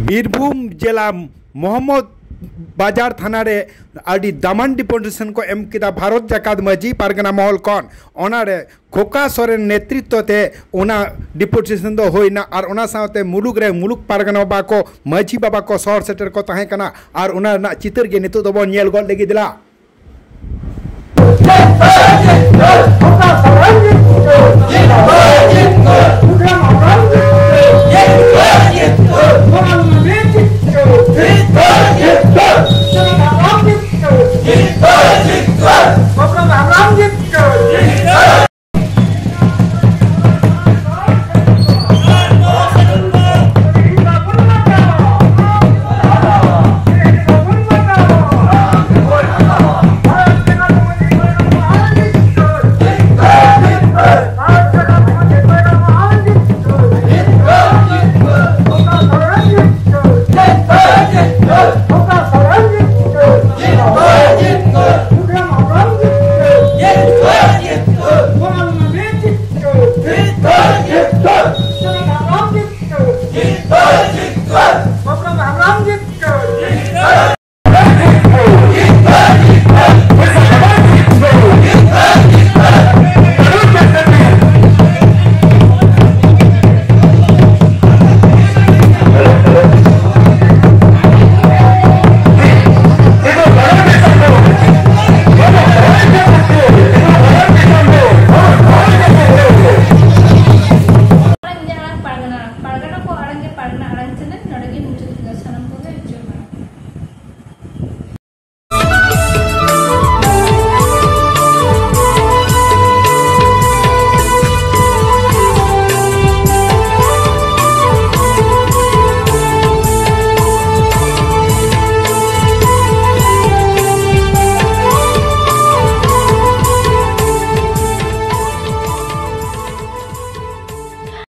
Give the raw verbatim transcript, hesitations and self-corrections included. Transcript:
ᱵᱤᱨᱵᱷᱩᱢ ᱡᱮᱞᱟ ᱢᱚᱦᱚᱢᱚᱫ ᱵᱟᱡᱟᱨ ᱛᱷᱟᱱᱟ ᱨᱮ ᱟᱹᱰᱤ ᱫᱟᱢᱟᱱ ᱰᱤᱯᱩᱴᱮᱥᱚᱱ ᱠᱚ ᱮᱢ ᱠᱮᱫᱟ ᱵᱷᱟᱨᱚᱛ ᱡᱟᱠᱟᱛ ᱢᱟᱹᱡᱷᱤ ᱯᱟᱨᱜᱟᱱᱟ ᱢᱚᱦᱚᱞ ᱠᱷᱚᱱ᱾ ᱚᱱᱟᱨᱮ ᱠᱷᱳᱠᱟ ᱥᱚᱨᱮᱱ ᱱᱮᱛᱨᱤᱛᱛᱚ ᱛᱮ ᱚᱱᱟ ᱰᱤᱯᱩᱴᱮᱥᱚᱱ ᱫᱚ ᱦᱩᱭᱱᱟ ᱟᱨ ᱚᱱᱟ ᱥᱟᱶᱛᱮ ᱢᱩᱞᱩᱠ ᱨᱮ ᱢᱩᱞᱩᱠ ᱯᱟᱨᱜᱟᱱᱟ ᱵᱟᱵᱟ ᱠᱚ, ᱢᱟᱹᱡᱷᱤ ᱵᱟᱵᱟ ᱠᱚ ᱥᱚᱦᱚᱨ ᱥᱮᱴᱮᱨ ᱠᱚ ᱛᱟᱦᱮᱸ ᱠᱟᱱᱟ ᱟᱨ ᱚᱱᱟ ᱨᱮᱱᱟᱜ ᱪᱤᱛᱟᱹᱨ ᱜᱮ ᱱᱤᱛᱚᱜ ᱫᱚᱵᱚᱱ ᱧᱮᱞ ᱜᱚᱫ ᱞᱟᱹᱜᱤᱫ᱾ ᱫᱮᱞᱟ᱾